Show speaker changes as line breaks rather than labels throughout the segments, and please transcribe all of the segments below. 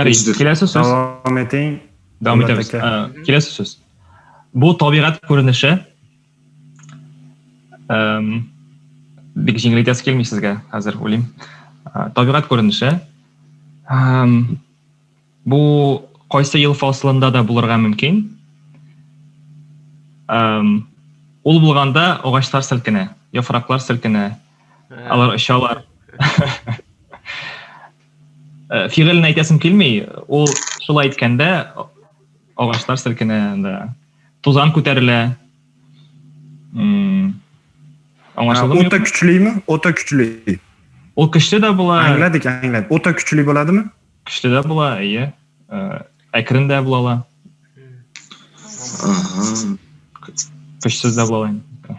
Ярый, kelasi so'z.
Davom eting.
Davom etamiz. Kelasi so'z. Bu tabiat ko'rinishi. Bek yengil aytasi kelmay sizga hozir o'ylayman. Tabiat ko'rinishi. Bu qaysi yil faslida da bo'lirga mumkin. Ул булганда агачлар селкенә, яфраклар селкенә, алар очалар. Фигылен әйтәсем килми, ул шулай әйткәндә агачлар селкенә, да. Тузан күтәрелә. Аңлашылдымы?
O'ta kuchlimi? O'ta kuchli.
Ул көчле дә була.
Angladik, angladik. O'ta kuchli bo'ladimi?
Kuchli da була, әйе. Әкрен дә була ала. Kuchsiz da була ала.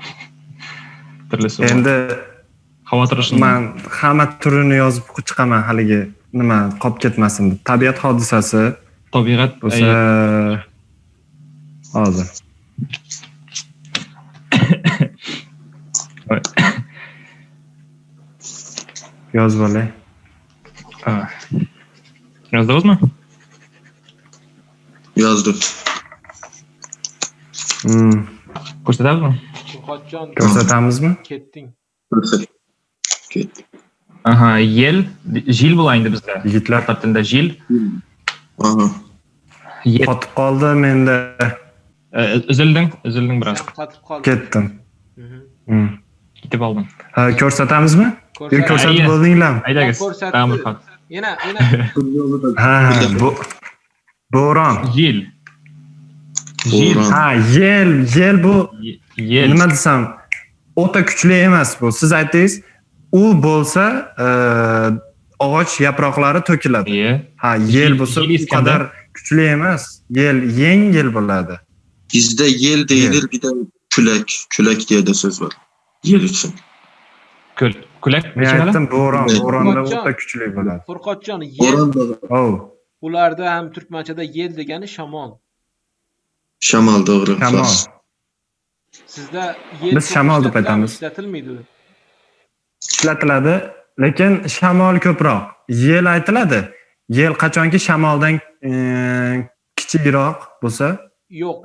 Төрлесе була.
Endi
havo turishini
men hamma turini yozib chiqaman haligi nima qolib ketmasin deb. Tabiat hodisasi.
Tabiat
bo'lsa hozir. Yozib olay.
Yozdingizmi?
Yozdim.
Ko'rsatamizmi?
Furqatjon,
ko'rsatamizmi?
Ketding.
Ketdik.
Aha, yel, jil bo'la endi bizda.
Yigitlar
tatar tilida jil.
Aha.
Yel.
Qotib qoldi menda.
Uzilding, uzilding biroz.
Qotib qoldi.
Ketdim.
Ketib oldim.
Ha, ko'rsatamizmi? Ko'rsatib bo'ldinglarmi?
Aydangiz.
Ko'rsatdi. Yana, yana.
Ha, bu bo'ron.
Yil. Yil.
Ha, yel, yel bu
yel.
Nima desam, o'ta kuchli emas bu. Siz aytdingiz, u bo'lsa, og'och yaproqlari to'kiladi. Ha, yel bo'lsa u qadar kuchli emas. Yel yengil bo'ladi.
Bizda yel deyilir, bir de külek, külek diye de söz var. Yel uchun.
Kulak
Men aytdim, bo'ron, bo'ronda
Furqatjon,
o'ta kuchli bo'ladi.
Furqatjon, yel.
Oh.
Ularda ham turkmanchada yel degani shamol.
Shamol, to'g'ri.
Shamol.
Sizda yel
Biz shamol deb aytamiz.
Ishlatilmaydi.
Ishlatiladi, lekin shamol ko'proq. Yel aytiladi. Yel qachonki shamoldan kichikroq bo'lsa,
yo'q.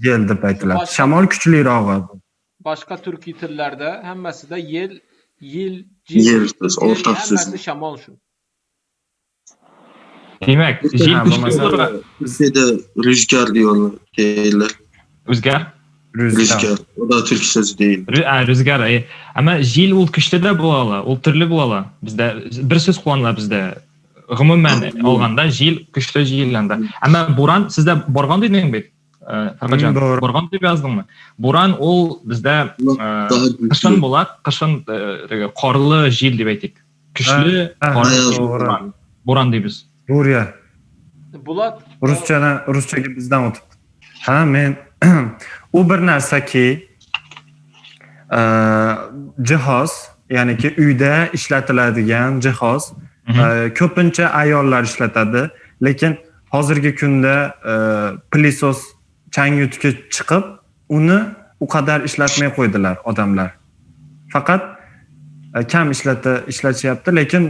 Yel deb aytiladi. Shamol kuchlirog'i.
Boshqa turkiy tillarda hammasida yel, yil, jil,
Yel so'z, o'rtaq so'z.
Hammasi shamol shu.
Demak, jil kuchli bo'lsa,
Bizda rüzgar diyorlar, deyirler.
Rüzgar?
Rüzgar. O da türk sözü değil.
Rüzgar, Ama jil ul kuchli da bo'la ola, ul turli bo'la ola. Bizda bir so'z qo'llaniladi bizda. Umuman olganda jil kuchli jillanda. Ammo bo'ron sizda borgan dedingmi? Farqajon, borgan deb yozdingmi? Bo'ron ul bizda qishin bo'ladi, qishin qorli jil deb aytdik. Kuchli qorli bo'ron deymiz.
Burya.
Bulat
ruschani, ruschaga bizdan o'tibdi. Ha, men u bir narsaki, jihoz, ya'niki uyda ishlatiladigan jihoz, ko'pincha ayollar ishlatadi, lekin hozirgi kunda pilisos chang yutgich chiqib, uni u qadar ishlatmay qo'ydilar odamlar. Faqat kam ishlatishyapti, lekin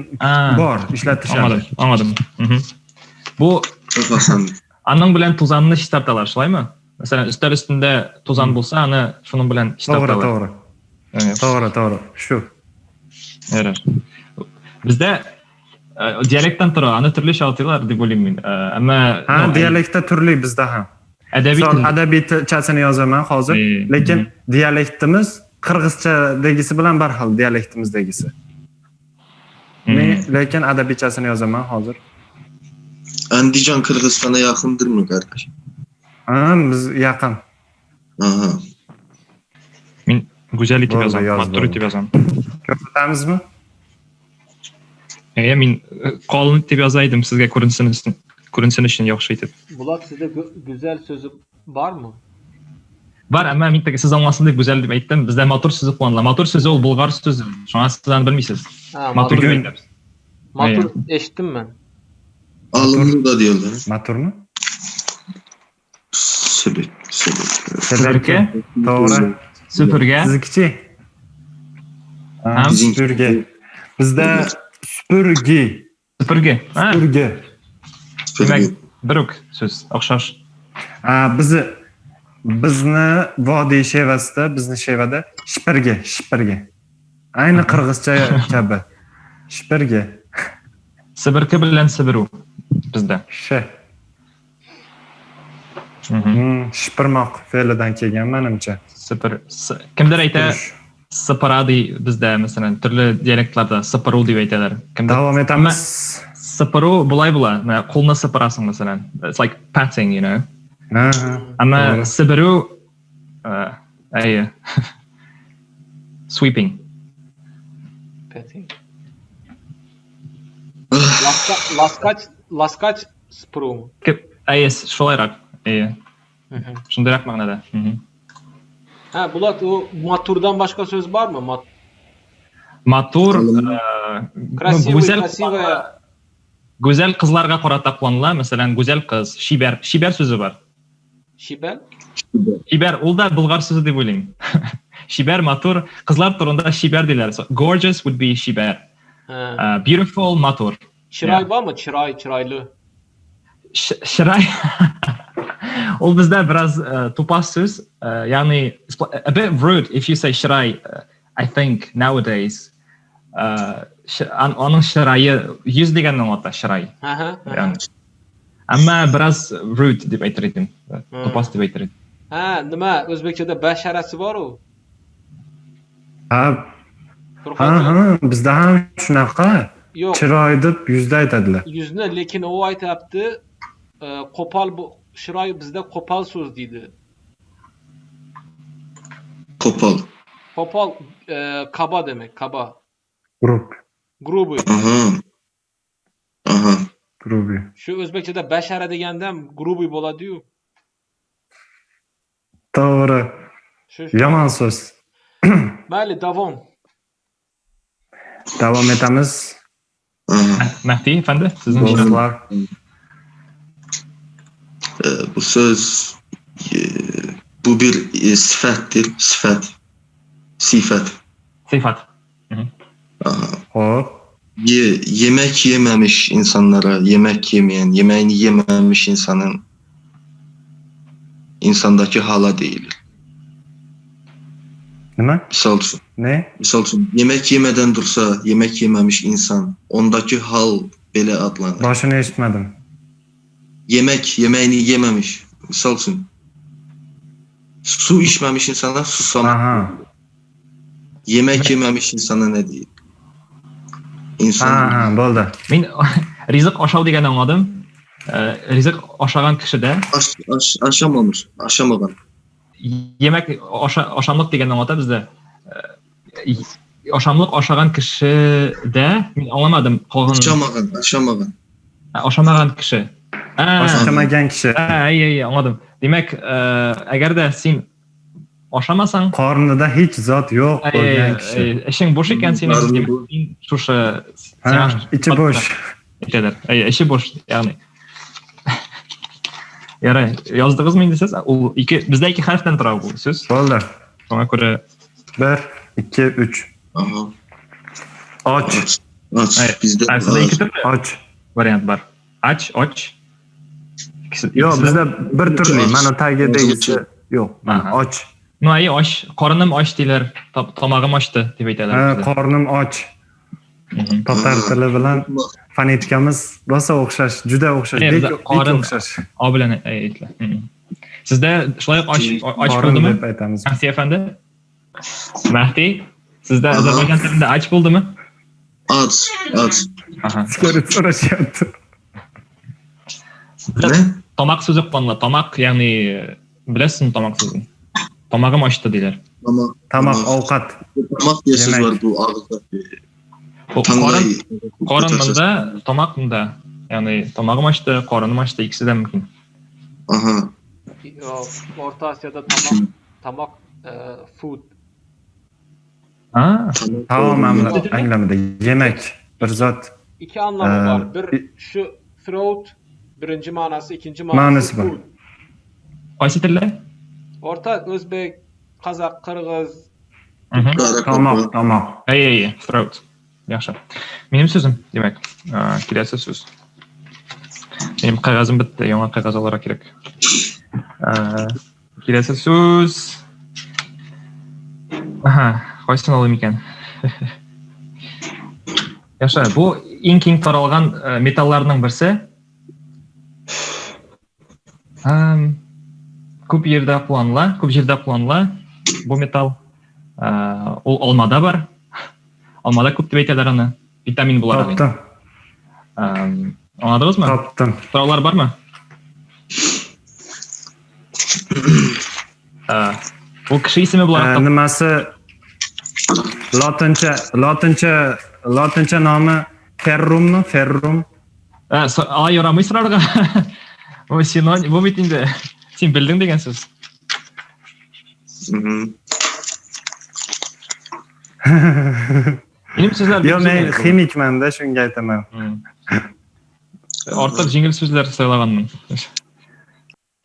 bor, ishlatishadi.
Anladım, anladım. Bu anning bilan tozanni ishlatadilar, shulaymi? Masalan, ustal ustida tozan bo'lsa, ani shuning bilan ishlatadilar.
To'g'ri, to'g'ri. To'g'ri, to'g'ri. Shu.
Yarar. Bizda dialektdan turadi, ani turli shaltilar deb o'ylayman. Ammo
ha, dialektda turli bizda ham.
Adabiy
Misol, adabiychasini yozaman hozir, lekin dialektimiz qirg'izchadagisi bilan bir xil dialektimizdagisi. Men lekin adabiychasini yozaman hozir.
Andijon Qirg'izistonga yaqindirmi, qardash?
Ha, biz yaqin.
Aha.
Men go'zal etib
Bo'ldi,
yozaman,
yozdim.
matur etib yozaman.
Ko'rsatamizmi?
Men qolin deb yozaydim sizga ko'rinsin uchun yaxshi etib.
Bulat, sizda go'zal so'zi bormi?
Bor, ammo men siz anglasin deb go'zal deb aytdim. Bizda matur so'zi qo'llaniladi. Matur so'zi ul bulg'ar so'zi. Shunga sizlar bilmaysiz.
Ha,
Matur deb
matur.
aytamiz.
Matur eshitdim men.
Alımlı da diyorlar.
Maturmi?
Sebep, sebep.
Supurgi.
To'g'ri.
Supurgi.
Siznikichi?
Ha,
Supurgi. Bizda supurgi.
Süpürge. Ha,
Supurgi.
demak, bir o'q so'z, o'xshash.
Ha, bizni vodiy shevasida, bizni shevada shipirgi, shipirgi. Ayni qirg'izcha kabi. Shipirgi.
Sibirki bilan sibiru bizda.
Sh. Shipirmoq fe'lidan kelgan menimcha.
Sipir. Kimdir ayta sipiradi bizda, masalan, turli dialektlarda sipiru deb aytadilar. Kimdir
Davom etamiz.
Sipiru bulay bo'la. Mana qo'lni sipirasan masalan. It's like patting, you know.
Ha,
Amma
to'g'ri.
sibiru ay sweeping.
Petting. Ласкать, ласкать супругу.
Ay shulayroq. Ay shundayroq ma'noda.
Ha, Bulat, u maturdan boshqa so'z bormi?
Matur,
Красивый,
go'zal,
красивая.
Go'zal qizlarga qarata qo'llaniladi. Masalan, go'zal qiz, shibar, shibar so'zi bor.
Shibar?
Shibar, u da bulg'ar so'zi deb o'ylayman. Shibar, matur, qizlar turida shibar deyiladi. So, gorgeous would be shibar.
Ha.
Beautiful, matur.
Chiroy bormi? Chiroy, chiroyli.
Shiray. U bizda biroz to'pas so'z, ya'ni a bit rude if you say shiray, I think nowadays. Onun shirayi yuz deganni anglatadi shiray.
Aha.
Ya'ni. Ammo biroz rude deb aytar edim. To'pas deb aytar edim.
Ha, nima, o'zbekchada basharasi bor-u.
Ha,
Furqat
ha, ha, bizda ham shunaqa.
Yo'q.
Chiroy deb yuzda aytadilar.
Yuzni, lekin u aytayapti, qo'pol bu shiroy bizda qo'pol so'z deydi.
Qo'pol.
Qo'pol, kaba demak, kaba.
Grub.
Grubi.
Aha. Aha.
Grubi.
Shu o'zbekchada bashara deganda ham grubi bo'ladi-yu.
To'g'ri.
Shu.
Yomon so'z.
Mayli, davom.
Davom etamiz.
Aha.
Mahdi efendi, sizning
Do'stlar.
Bu söz bu bir sifətdir, sifət. Sifət.
Sifat.
Aha.
Xo'p.
Yemek yememiş insanlara, yemek yemeyen, yemeğini yememiş insanın insandaki hala deyilir.
Nima?
Misal üçün.
Ne?
Misal üçün, yemek yemeden dursa, yemek yememiş insan, ondaki hal belə adlanır.
Boshini eshitmadim.
Yemek, yemeğini yememiş. Misal üçün, su içmemiş insana susamak.
Aha.
Yemek yememiş insana ne deyir? İnsan.
Ha, bo'ldi.
Men rizq oshav deganni angladim. Rizq oshagan kishida
Aşamamış, aşamagan.
Yemek oshamliq deganni anglatadi bizda. Oshamliq oshagan kishida men anglamadim qolgan.
Aşamagan, aşamagan.
Ha, oshamagan kishi. Ha.
Oshamagan kishi.
Ha, ay, ay, angladim. Demak, agarda sen oshamasang,
qornida hech zot yo'q
ay,
bo'lgan
ay,
kishi.
Ay, ishing bo'sh ekan sening,
Qorni
demak,
bo'sh.
sen shusha,
Ha,
sen
ichi bo'sh.
Aytadilar. Ay, ishi bo'sh, ya'ni. Yaray, yozdingizmi endi siz? U ikki, bizda ikki harfdan turadi bu so'z.
Bo'ldi.
Shunga ko'ra
1, 2, 3.
Aha.
Och.
Aç, aç.
Ay,
Bizda
ay, sizda ikki turli
Och.
variant bor. Ach, och.
Yo'q,
Ikkisi-
bizda bir turli,
Och.
mana tagidagisi yo'q. Mana
Aha.
och.
No, ay, och, qornim och deylar, tomog'im ochdi deb aytadilar
Ha,
bizda.
qornim och. Tatar tili bilan fonetikamiz rosa o'xshash, juda o'xshash,
Ey, bizda
bek
qorin
o'xshash.
O bilan aytiladi. Sizda shulay och
Qorin
bo'ldimi?
deb aytamiz.
Mahdi afandi? Mahdi, sizda
Aha.
Ozarbayjon tilida och bo'ldimi?
Och, och.
Aha.
Ko'rib so'rashyapti.
Ne?
Tomoq so'zi qo'llaniladi. Tomoq, ya'ni bilasizmi tomoq so'zini? Tomog'im ochdi deylar.
Tomoq,
Tomoq, ovqat.
Tomoq deya so'z
Yemak.
var bu og'izda.
Bu
Tangay.
qorin bunda, tomoq bunda. Ya'ni tomog'im ochdi, qorinim ochdi, ikkisi ham mumkin.
Aha.
Yo'q, O'rta Osiyoda tomoq, food.
Ha.
Taom anglamida yemak bir zot.
Ikki anlamı var. Bir şu throat birinci manası, ikinci manası
Ma'nosi bor.
food.
Qaysi tilda?
O'rta o'zbek, qozoq, qirg'iz.
Qora
Tomoq,
qo'rqoq.
tomoq.
Ay, ay, ay, throat. Yaxshi. Минем сүзем, димәк, киләсе сүз. Минем кәгазем бетте, яңа кәгазь алырга кирәк. Киләсе сүз. Аһа, кайсын алыйм икән? Яхшы, бу иң киң таралган металларның берсе. Күп җирдә кулланыла, күп җирдә кулланыла бу металл. Ул алмада бар. Алмада күп дип әйтәләр аны. Витамин буларак.
Таптым.
Аңладыгызмы?
Таптым.
Сораулар бармы? Ул кеше исеме буларак.
Nimasi lotincha nomi ferrummi? Ferrum.
Алай ярамый сорарга. Бу синоним, бу бит инде син белдең дигән сүз. Минем сүзләр.
Yo'q, men ximikman-da, shunga aytaman.
Артык җиңел сүзләр сайлаганмын.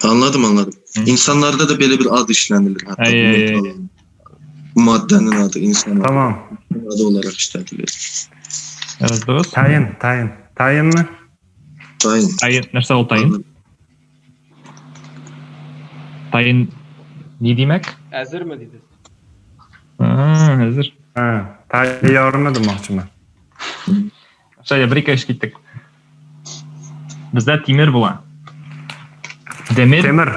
Anladım, anladım. İnsanlarda da böyle bir ad işlenilir hatta. Bu maddenin adı insan adı.
Tamam.
Adı olarak işletilir.
Evet, doğru.
Tayin. Tayinmi?
Tayin.
Tayin. Нәрсә ул tayin? Tayin ne demek?
Әзерме диде.
Әзер.
Ha, tayyormi demoqchiman.
Шәй, бер ике эш киттек. Бездә тимер була. Демир.
Темир.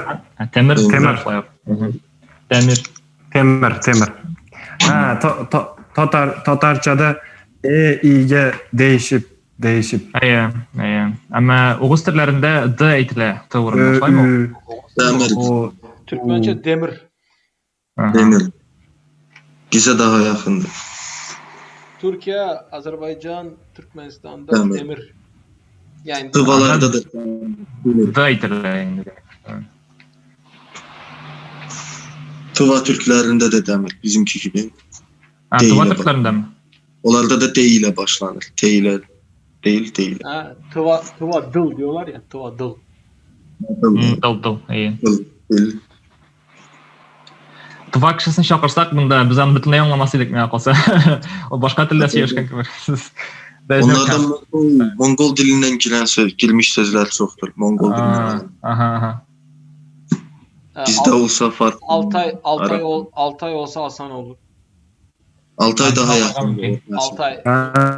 Темир. Темир.
Temir. Ha, tatarchada e iga değişip.
Әйе, әйе. Әмма угыз телләрендә д әйтелә, т урынына, шулаймы?
Demir.
Türkmençe demir.
Demir. Bize daha yakındır.
Türkiye, Azerbaycan, Türkmenistan'da demir. Yani
Tıvalarda da
D aytılır endi.
Tıva Türklerinde de demir bizimki gibi.
Tıva Türklerinde mi?
Onlarda da D ile başlanır. T ile değil, değil.
Ha, tıva dıl diyorlar ya, tıva dıl.
Dıl, iyi.
Dıl.
Tıva kişisini çakırsak bunda biz onu bütünley anlamas edik mena qalsa. O başka tilde сөйләшкән кебек.
Onlardan Mongol dilinden girmiş sözler çoktur. Mongol dilinden.
Aha.
Bizde olsa farklı.
Altay olsa asan olur.
Altay daha yakın.
Altay.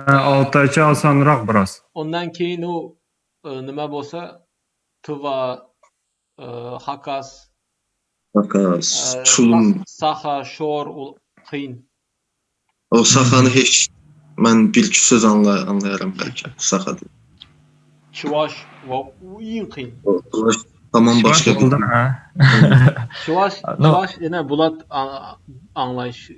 Altaycha osonroq biroz.
Ondan keyin u nima bo'lsa Tıva, Hakas,
Çulum,
Saxa, Şor qiyin.
O Saxanı heç mən bir iki söz anlayaram bəlkə. Saxa deyil.
Çuvaş, eng qiyin.
Tamam başqa bir.
Çuvaş, yana Bulat anlayış.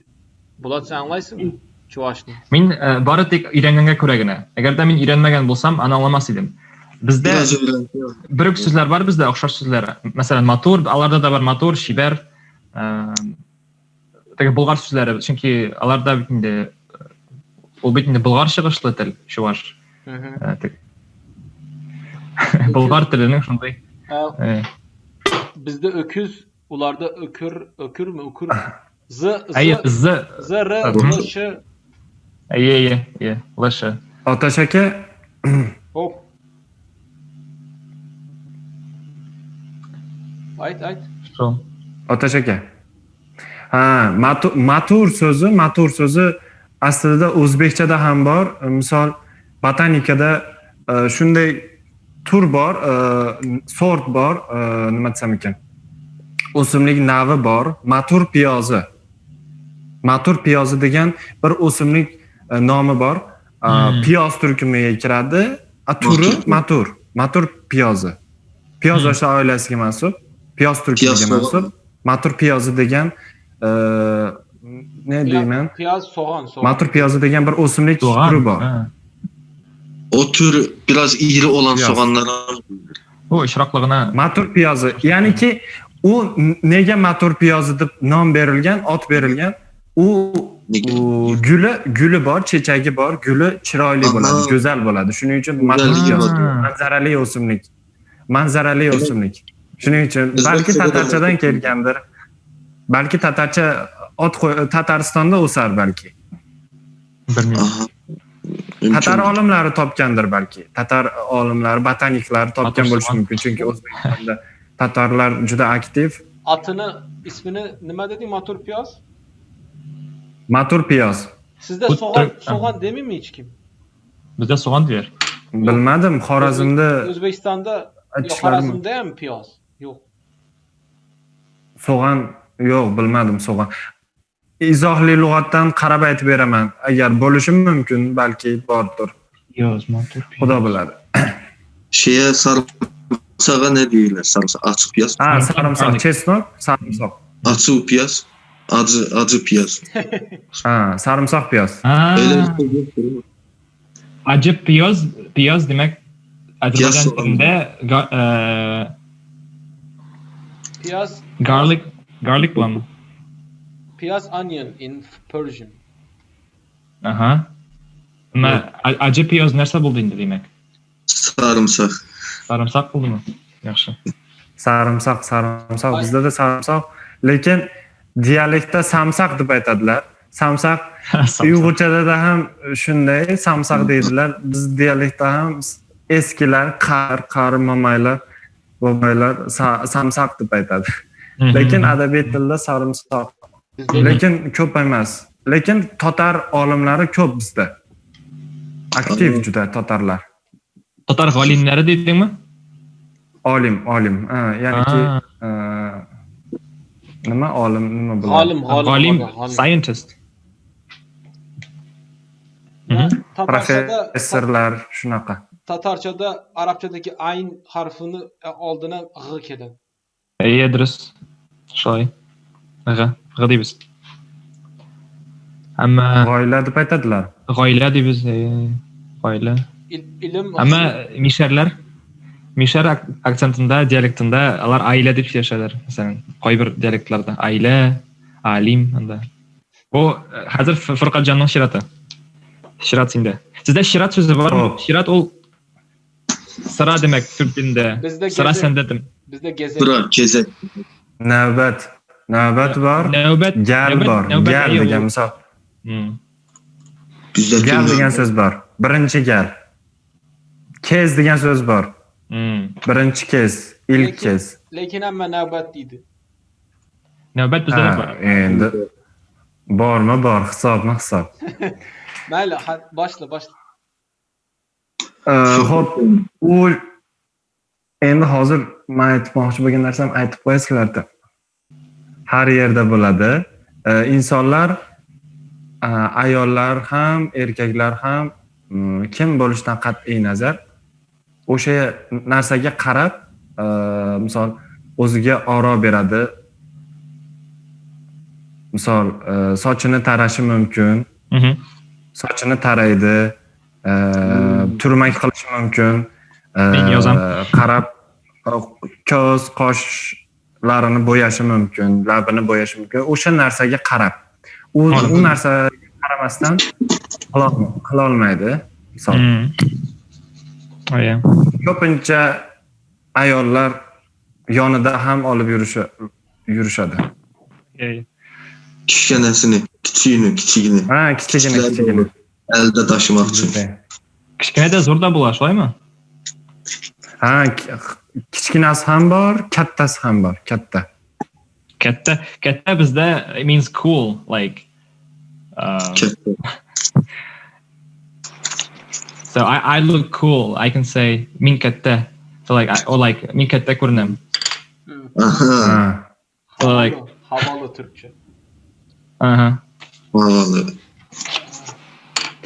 Bulat sen anlaysın Çuvaşны?
Мин бары тик өйрәнгәнгә күрә генә. Әгәр дә мин өйрәнмәгән булсам, аны аңламас идем. Бездә бер үк сүзләр бар бездә, охшаш сүзләр. Мәсәлән, матур, аларда да бар матур, чибәр, теге болгар сүзләре, чөнки аларда бит инде ул бит инде болгар чыгышлы тел, чуваш. Болгар теленең шундый.
Бездә öküz, ularda ökür, ökürmü, ökür? Z,
Z,
Z, R, L, Ş.
Әйе, әйе, Л, Ш.
Otash aka.
Hop. Ayt, ayt.
Shu.
Otash aka. Ha, matur so'zi aslida o'zbekchada ham bor. Misol, botanikada shunday tur bor, sort bor, nima desam ekan? O'simlik navi bor, matur piyozi. Matur piyozi degan bir o'simlik nomi bor. Piyoz turkumiga kiradi. Turi matur. Matur piyozi. Piyoz o'sha oilasiga mansub, piyoz turkumiga mansub. Matur piyozi degan ne deyman?
Piyoz, soğan, soğan.
Matur piyozi degan bir o'simlik turi bor.
O tür biraz iri olan soğanlara.
Bu ishroqlig'ini
matur piyozi, ya'niki u nega matur piyozi deb nom berilgan, ot berilgan? U guli bor, chechagi bor, guli chiroyli bo'ladi, go'zal bo'ladi. Shuning uchun matur piyoz manzarali o'simlik. Manzarali o'simlik. Shuning uchun balki tatarchadan kelgandir. Balki tatarcha ot Tataristonda o'sar balki.
Bilmayman.
Tatar olimlari topgandir balki. Tatar olimlari, botaniklar topgan bo'lishi mumkin, chunki O'zbekistonda tatarlar juda aktiv.
Atini, ismini nima deding? Matur piyoz?
Matur piyoz.
Sizda so'g'on demaymi hech kim?
Bizda so'g'on deyar.
Bilmadim, Xorazmda,
O'zbekistonda, Xorazmda ham piyoz yo'q.
So'g'on yo'q, bilmadim so'g'on. Izohli lug'atdan qarab aytib beraman. Agar bo'lishi mumkin, balki bordir.
Piyoz, matur piyoz.
Xudo biladi.
Şeye sarımsağa ne deyirlər? Sarımsaq, açıq piyaz.
Ha, sarımsaq, chesnok, sarımsaq.
Açıq piyaz, acı piyaz.
Ha, sarımsaq piyoz.
Elə acı piyoz, piyoz demak Azerbaycan tilinde
piyoz
garlic bo'ladimi?
Piyaz onion in Persian.
Aha. Ma acı piyoz narsa bo'ldi endi demak.
Sarımsaq.
Sarımsaq bo'ldimi? Yaxshi.
Sarımsaq, sarımsaq. Bizda da sarımsaq, lekin dialektda samsaq deb aytadilar. Samsaq Uyg'urchada da ham shunday samsaq deydilar. Biz dialektda ham eskilar, qari momaylar, boboylar samsaq deb aytadi. Lekin adabiy tilda sarimsoq. Lekin ko'p emas. Lekin tatar olimlari ko'p bizda. Aktiv juda tatarlar.
Tatar g'olimlari dedingmi?
Olim, olim. Ha, ya'niki nima olim, nima bo'ladi?
Olim, scientist.
Professorlar shunaqa.
Tatarchada arabchadagi ayn harfini oldina g'i keladi.
Iya, durust. Shulay. G'i, g'i deymiz. Amma
g'oyla deb aytadilar.
G'oyla deymiz, g'oyla.
Ilm.
Amma misharlar, mishar aksentida, dialektida ular aila deb ishlashadilar. Masalan, qay bir dialektlarda aila, alim anda. Bu hozir Furqatjonning shirati. Shirat senda. Sizda shirat so'zi bormi? Shirat u sira demak turk tilida. Sira senda dedim.
Bizda gezak.
Sıra, gezak.
Navbat. Navbat bor.
Navbat,
gal bor. Gal degan misol.
Bizda
gal degan so'z bor. Birinchi gal. Kez degan so'z bor. Birinchi kez, ilk kez.
Lekin hamma navbat deydi.
Navbat bizda ham bor.
Endi bormi bor, hisobmi hisob.
Mayli, boshla, boshla.
Xo'p, u endi hozir men aytmoqchi bo'lgan narsam aytib qo'yasizlarda. Har yerda bo'ladi. Insonlar, ayollar ham, erkaklar ham kim bo'lishidan qat'iy nazar o'sha narsaga qarab, misol o'ziga oro beradi. Misol sochini tarashi mumkin. Sochini taraydi, turmak qilishi mumkin.
Men yozam.
Qarab ko'z, qoshlarini bo'yashi mumkin, labini bo'yashi mumkin. O'sha narsaga qarab. U narsaga qaramasdan qila olmaydi. Misol. Ko'pincha ayollar yonida ham olib yurishadi.
Kichkinasini, kichigini, kichigini.
Ha, kichigini, kichigini.
Əldə daşımaq üçün.
Kichkina da zo'r da bo'lar, shulaymi?
Ha, kichkinasi ham bor, kattasi ham bor, katta.
Katta, katta bizda it means cool, like
katta.
So I look cool. I can say min katta. So like I, or like min katta ko'rinam.
Aha.
So like
havalı Türkçe.
Aha.
Havalı.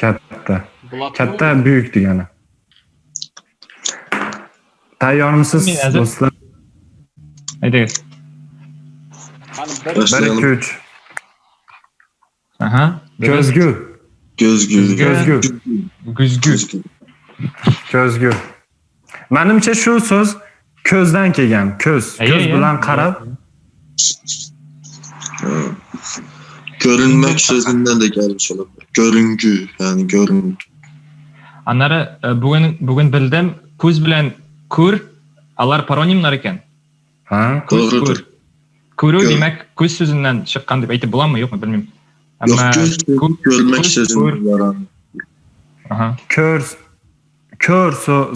Katta. Katta büyük degani. Tayyormisiz do'stlar?
Aytingiz.
1 2 3.
Aha.
Ko'zgu.
Ko'zgu.
Ko'zgu.
Ko'zgu.
Ko'zgu. Menimcha shu so'z ko'zdan kelgan. Ko'z, ko'z bilan qarab.
Görünmek sözünden de gelmiş olabilir. Görüngü, yani görüngü.
Anları bugün bildim, ko'z bilan ko'r, alar paronimlar ekan.
Ha,
doğrudur.
Ko'ruv demak ko'z so'zidan chiqqan deb aytib bo'ladimi, yo'qmi bilmayman.
Yo'q, ko'z görmek sözünden var.
Aha.
Ko'r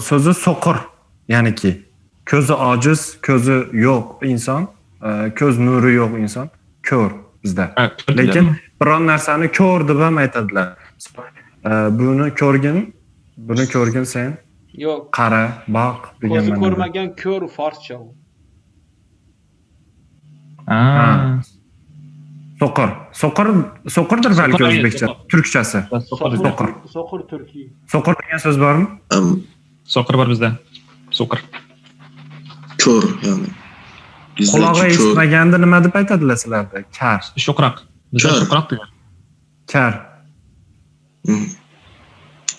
so'zi so'qir, ya'niki ko'zi ojiz, ko'zi yo'q inson, ko'z nuri yo'q inson ko'r bizda. Lekin biron narsani ko'r deb ham aytadilar. Buni ko'rgin, buni ko'rgin sen.
Yo'q.
Qara, boq degan
Ko'zi
ma'noda.
ko'rmagan ko'r forscha u.
So'qir. So'qirdir balki o'zbekcha, turkchasi.
So'qir. So'qir turkiy.
So'qir degan so'z bormi?
So'qir bor bizda. So'qir.
Ko'r, ya'ni.
Qulog'i eshitmaganda nima deb aytadilar sizlarda? Kar.
Sho'qroq. Bizda sho'qroq degan.
Kar.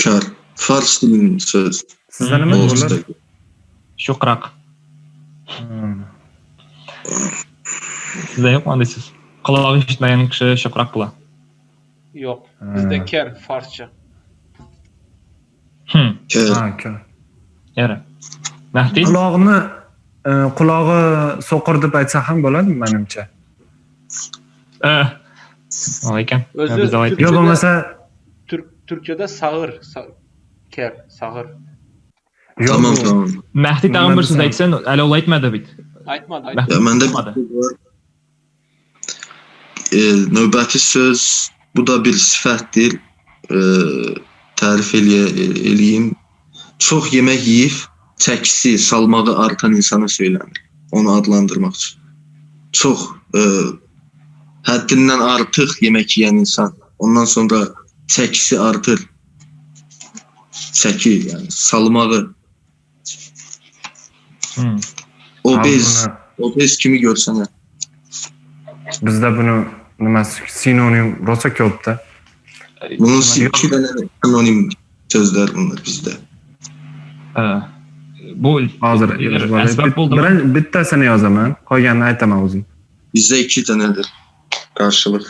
Kar. Fars tilining so'zi.
Sizda nima bo'ladi?
Sho'qroq. Sizda yo'qmi deysiz? Qulog'i eshitmagan kishi sho'qroq bo'ladi.
Yo'q, bizda kar farscha.
Kar.
Yara. Mahdi?
Qulog'ini qulog'i so'qir deb aytsa ham bo'ladimi menimcha?
Ekan.
Yo'q bo'lmasa
Turkchada sag'ir, kar, sag'ir.
Tamam, tamam.
Mahdi tag'in bir so'z aytsin, hali u aytmadi bit.
Aytmadi,
aytmadi. Menda növbəti söz, bu da bir sifətdir. Tərif eləyim. Çox yemək yeyib, çəkisi, salmağı artan insana söylənir. Onu adlandırmaq üçün. Çox həddindən artıq yemək yeyən insan. Ondan sonra çəkisi artır. Çəki, yəni salmağı. Obez kimi görsənər.
Bizda buni nimasi sinonim rosa ko'pda.
Bunun iki dənə sinonim sözlər bunlar bizdə.
Bu
hozir bittasini yozaman, qolganini aytaman o'zim.
Bizda iki dənədir qarşılıq.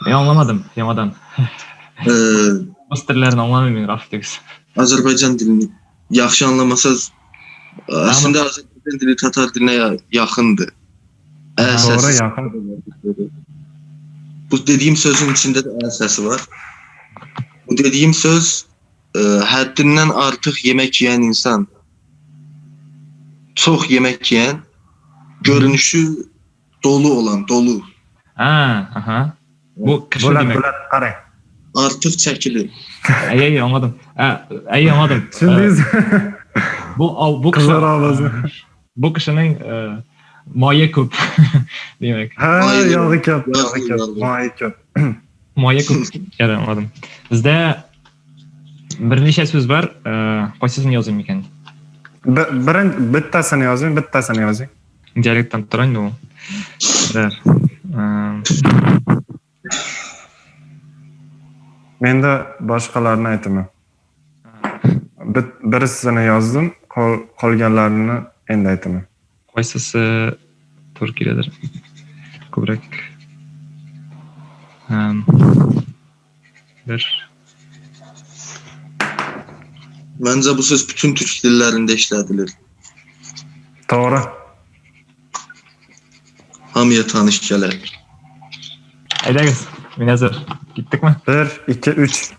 Men anlamadım, yamadan. Rus tillərini anlamayman, Rafik degiz.
Azərbaycan dilini yaxşı anlamasanız, əslində Azərbaycan dili tatar dilinə yaxındır.
Doğru, yaxın.
Bu dediyim sözün içində də ə səsi var. Bu dediyim söz həddindən artıq yemək yeyən insan, çox yemək yeyən, görünüşü dolu olan, dolu.
Aha. Bu kişi demək.
Bo'ladi, qarang.
Artıq çəkilir.
Ay, anladım. Ay, anladım.
Tushundingiz?
Bu bu kishining moyi ko'p demak.
Ha, yog'i ko'p, yog'i ko'p, moyi ko'p.
Moyi ko'p. Yara, anladım. Bizda bir necha so'z bor. Qaysisini yozayim ekan?
Bittasini yozing, bittasini yozing.
Dialektdan turing u.
Menda boshqalarini aytaman. Birisini yozdim, qolganlarini endi aytaman.
Qaysisi to'g'ri keladir? Ko'proq. Bir.
Məncə bu söz bütün türk dillərində işlədilir.
Doğru.
Hamıya tanış gələr.
Aydınız, men hazır. Gittikmi?
1, 2, 3.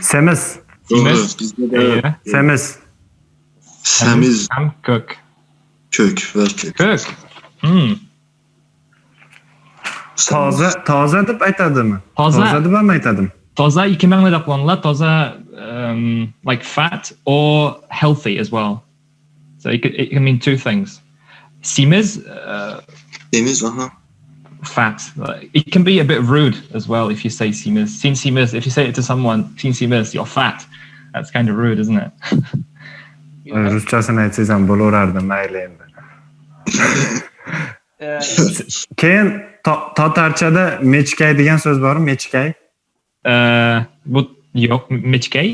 Semiz.
Semiz.
Semiz.
Semiz.
Ham kök.
Kök, ver kök.
Kök.
Toza, toza deb aytadimi? Toza deb ham aytadim.
Toza ikki ma'noda qo'llaniladi. Toza like fat or healthy as well. So it can mean two things. Semiz.
Semiz, aha.
Fat. It can be a bit rude as well if you say semiz. Sin semiz. If you say it to someone, sin semiz, you're fat. That's kind of rude, isn't it?
Ruschasini aytsangiz ham bo'laverardi, mayli endi. Keyin tatarchada mechkay degan so'z bormi? Mechkay?
Bu yo'q, mechkay?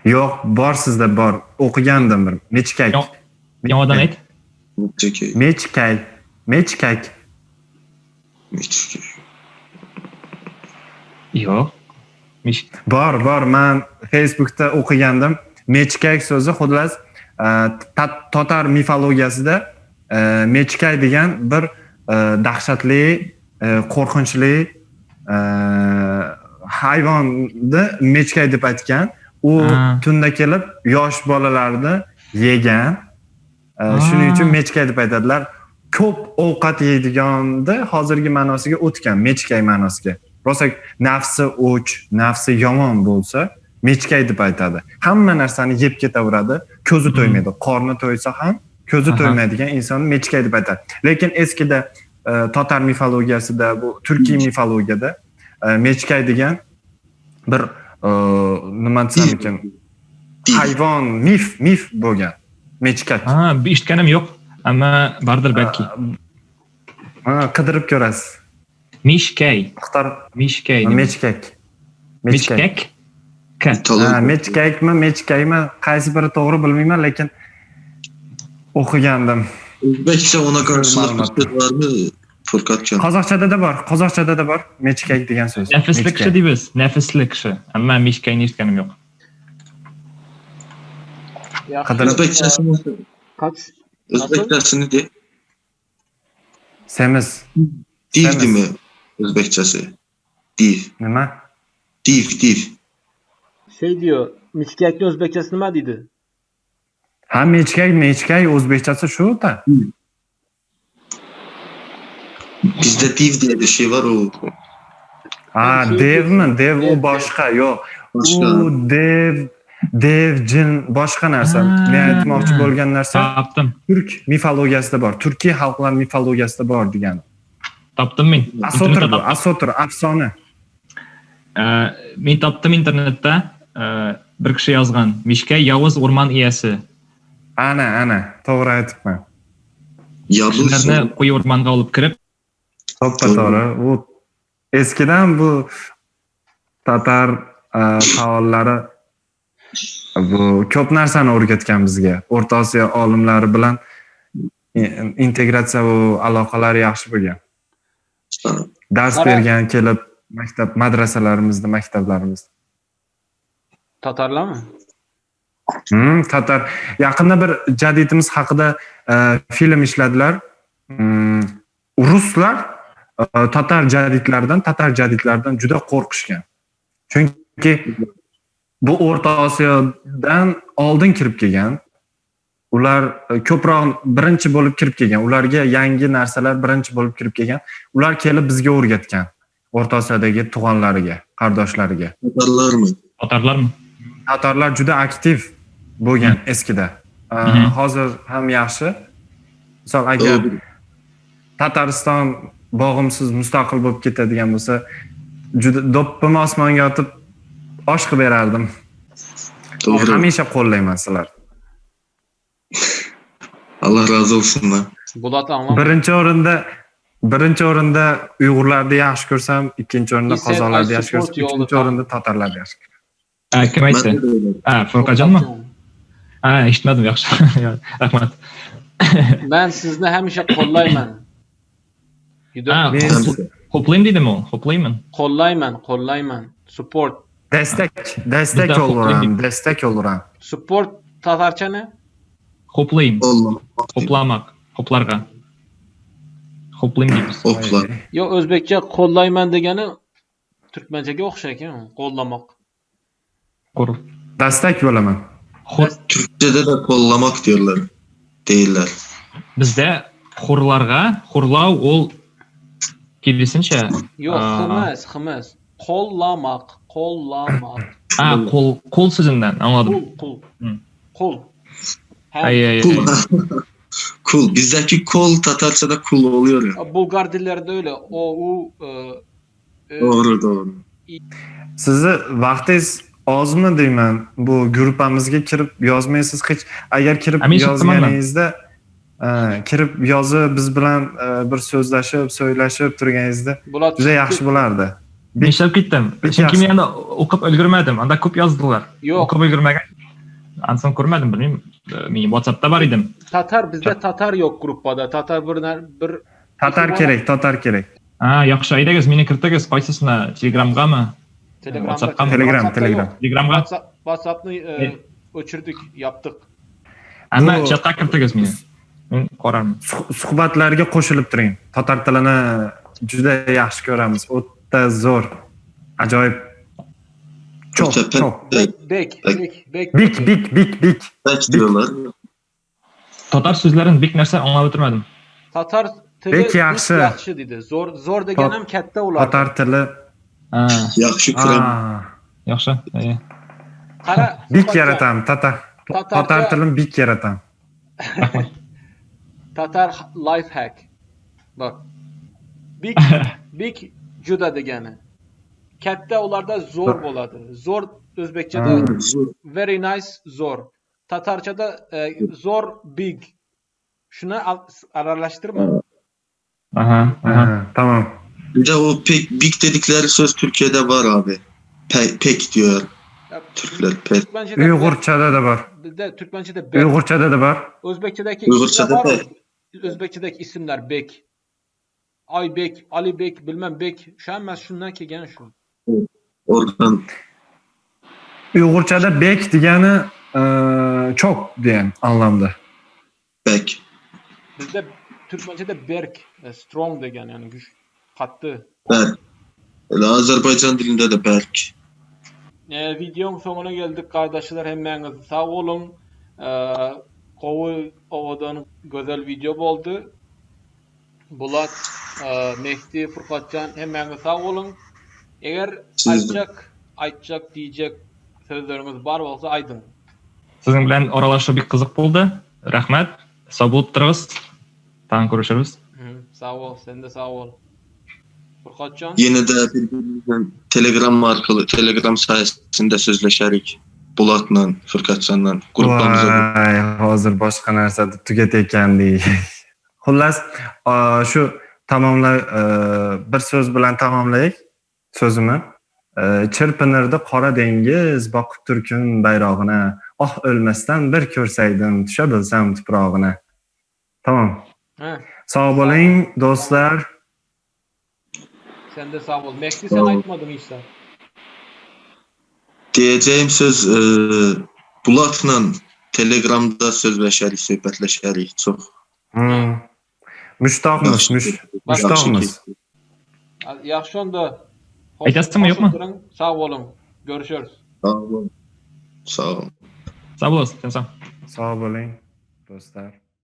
Yo'q, bor sizda bor. O'qigandim bir. Mechkay.
Yo'q, ayt.
Mechkay. Mechkak.
Mechkay.
Yo'q.
Bor, bor. Men Facebookda o'qigandim. Mechkak so'zi xullas tatar mifologiyasida mechkay degan bir dahshatli, qo'rqinchli Hayvonni mechkay deb aytgan. U tunda kelib yosh bolalarni yegan. Shuning uchun mechkay deb aytadilar. Ko'p ovqat yeydiganda hozirgi ma'nosiga o'tgan, mechkay ma'nosiga. Rosa nafsi o'ch, nafsi yomon bo'lsa, mechkay deb aytadi. Hamma narsani yeb ketaveradi, ko'zi to'ymaydi. Qorni to'ysa ham ko'zi to'ymaydigan insonni mechkay deb aytadi. Lekin eskida tatar mifologiyasida, bu turkiy mifologiyada mechkay degan bir nima desam ekan, hayvon mif bo'lgan. Mechkak.
Ha, eshitganim yo'q, ammo bardir balki.
Ha, qidirib ko'rasiz.
Mishkay. Mishkay.
Mechkak.
Mechkak.
Ha, mechkakmi, mechkaymi, qaysi biri to'g'ri bilmayman, lekin o'qigandim.
O'zbekcha ona qarshılık bir söz varmi? Furqatjon.
Qozoqchada da bor, qozoqchada da bor mechkak degan so'z.
Nafisli kishi deymiz, nafisli kishi. Ammo mechkayni eshitganim yo'q.
O'zbekchasini O'zbekchasini de.
Semiz.
Div dimi o'zbekchasi? Div.
Nima?
Div, div.
Şey diyor, mechkakni o'zbekchasi nima deydi?
Ha, mechkak, mechkak o'zbekchasi shu-da.
Bizda div diye bir şey var o.
Ha, devmi? Dev o boshqa, yo'q. U dev, dev, jin boshqa narsa. Men aytmoqchi bo'lgan narsa
topdim.
Turk mifologiyasida bor, turkiy xalqlar mifologiyasida bor degani.
Topdim men.
Asotir bu, asotir, afsona.
Men topdim internetda bir kishi yozgan. Mishka yovuz o'rmon egasi.
Ana, ana, to'g'ri aytibman.
Kishilarni qo'yi o'rmonga olib kirib.
To'g'ri. U eskidan bu tatar faollari bu ko'p narsani o'rgatgan bizga. O'rta Osiyo olimlari bilan integratsiya va aloqalari yaxshi bo'lgan. Dars bergan kelib maktab, madrasalarimizda, maktablarimizda.
Tatarlarmi?
Tatar. Yaqinda bir jadidimiz haqida film ishladilar. Ruslar tatar jadidlaridan juda qo'rqishgan. Chunki bu O'rta Osiyodan oldin kirib kelgan. Ular ko'proq birinchi bo'lib kirib kelgan. Ularga yangi narsalar birinchi bo'lib kirib kelgan. Ular kelib bizga o'rgatgan. O'rta Osiyodagi tug'anlariga, qardoshlariga.
Tatarlarmi?
Tatarlarmi?
Tatarlar juda aktiv bo'lgan eskida. Hozir ham yaxshi. Misol agar Tatariston bog'imsiz mustaqil bo'lib ketadigan bo'lsa, juda do'ppimni osmonga otib osh qilib berardim.
To'g'ri.
Hamisha qo'llayman sizlarni.
Alloh rozi bo'lsin.
Bulat anlam.
Birinchi o'rinda Uyg'urlarni yaxshi ko'rsam, ikkinchi o'rinda qozoqlarni yaxshi ko'rsam, uchinchi o'rinda tatarlarni yaxshi ko'raman.
Kim aytdi? Furqatjonmi? Eshitmadim, yaxshi. Rahmat.
Men sizni hamisha qo'llayman.
Xo'playman dedim u, xo'playman.
Qo'llayman, qo'llayman. Support.
Destek oluram, destek oluram.
Support tatarcha ne?
Xo'playman. Xo'plamoq, xo'plarga. Xo'playman deymiz.
Xo'pla.
Yo'q, o'zbekcha qo'llayman degani turkmanchaga o'xshar ekan, qo'llamoq.
Destek bo'laman.
Türkçede de kollamak diyorlar. Değiller.
Bizde xurlarga, xurlav ol kelisincha.
Yo'q, xmas, xmas. Qo'llamoq, qo'llamoq.
Qo'l, qo'l so'zidan anladım.
Qo'l, qo'l.
Ay.
Kul. Bizdeki kol Tatarça'da kul oluyor ya.
Bulgar dillerinde öyle. O, u,
e. Doğru, doğru.
Sizni vaqtingiz ozmi deyman, bu gruppamizga kirib yozmaysiz hech. Agar kirib yozganingizda, kirib yozib biz bilan bir so'zlashib, so'ylashib turganingizda juda yaxshi bo'lardi.
Men ishlab ketdim. Chunki men unda o'qib ulgurmadim. Unda ko'p yozdilar. O'qib ulgurmagan. Anson ko'rmadim, bilmayman. Men WhatsAppda bor edim.
Tatar bizda tatar yo'q gruppada. Tatar bir
Tatar kerak, tatar kerak.
Yaxshi, aytingiz, meni kirtingiz, qaysisini? Telegramgami?
Telegram'da,
Telegram, Telegram.
Telegramga
WhatsApp'ni o'chirdik, yaptık.
Amma chatga kirtingiz meni. Men ko'raman.
Suhbatlarga qo'shilib turing. Tatar tilini juda yaxshi ko'ramiz. O'ta zo'r. Ajoyib. Çok çok.
Bek bek bek.
Bik bik bik bik.
Bek diyorlar.
Tatar sözlerin bik narsa anlab o'tirmadim.
Tatar tili
Bek yaxshi.
Yaxshi dedi. Zo'r zo'r degan ham katta ular.
Tatar tili.
Ha,
Yaxshi kuram.
Yaxshi.
Qara.
Bik yaratam tatar. Tatar tilini bik yaratam.
Tatar life hack. Bak. Bik bik juda degani. Katta ularda zo'r bo'ladi. Zo'r o'zbekchada very nice zo'r. Tatarchada zo'r big. Shuni aralashtirma.
Aha, aha.
Tamam.
Bir de o pek big dedikleri söz Türkiye'de var abi. Pek diyor
Ya,
Türkler. Pek.
Uyg'urchada da bor.
Bizda Turkmanchada bek.
Uyg'urchada da bor.
O'zbekchadagi
Uyg'urchada
isimlar
bek.
O'zbekchadagi isimlar bek. Oybek, Alibek, bilmem bek. Shu hammasi shundan kelgan shu.
Oradan
Uyg'urchada bek degani çok degan anlamda.
bek.
Bizda Turkmanchada berk, strong degan, ya'ni güç, qattiq.
Berk. Öyle Azerbaycan dilinde de berk.
Videonun sonuna geldik kardeşler. Hemmäňiz sag bolun. Gowy owadan güzel video boldy. Bulat, Mehdi, Furkatcan hemmäňiz sag bolun. Eger aytjak diyecek sözleriniz bar bolsa aýdyň.
Siziň bilan aralaşyp bek qiziq bo'ldi. Rahmat. Sog' bo'lib turыңыз. Tag'in ko'rishamiz.
Sag bol, sen de sag bol. Furkatcan.
Yine de birbirimizden Telegram markalı Telegram sayesinde sözleşerik. Bulat'la, Furkatcan'la gruplarımıza.
Voy, hozir boshqa narsa deb tugatayotgandik. Xullas, shu tamomla bir so'z bilan tamomlaylik so'zimni. Chirpinirdi qora dengiz, boqib turkun bayrog'ini. Oh, o'lmasdan bir ko'rsaydim, tusha bilsam tuprog'ini. Tamom. Sog' bo'ling do'stlar.
Sen de sağ ol. Mehdi sen aytmadın işte.
Diyeceğim söz Bulat'la Telegram'da sözleşerik, söhbətləşərik çox.
Müştaqmız, müştaqmız.
Yaxşı onda.
Aytasizmi, yo'qmi?
Sağ olun. Görüşürüz.
Sağ olun. Sağ olun.
Sağ olasın. Sağ
Sağ bo'ling do'stlar.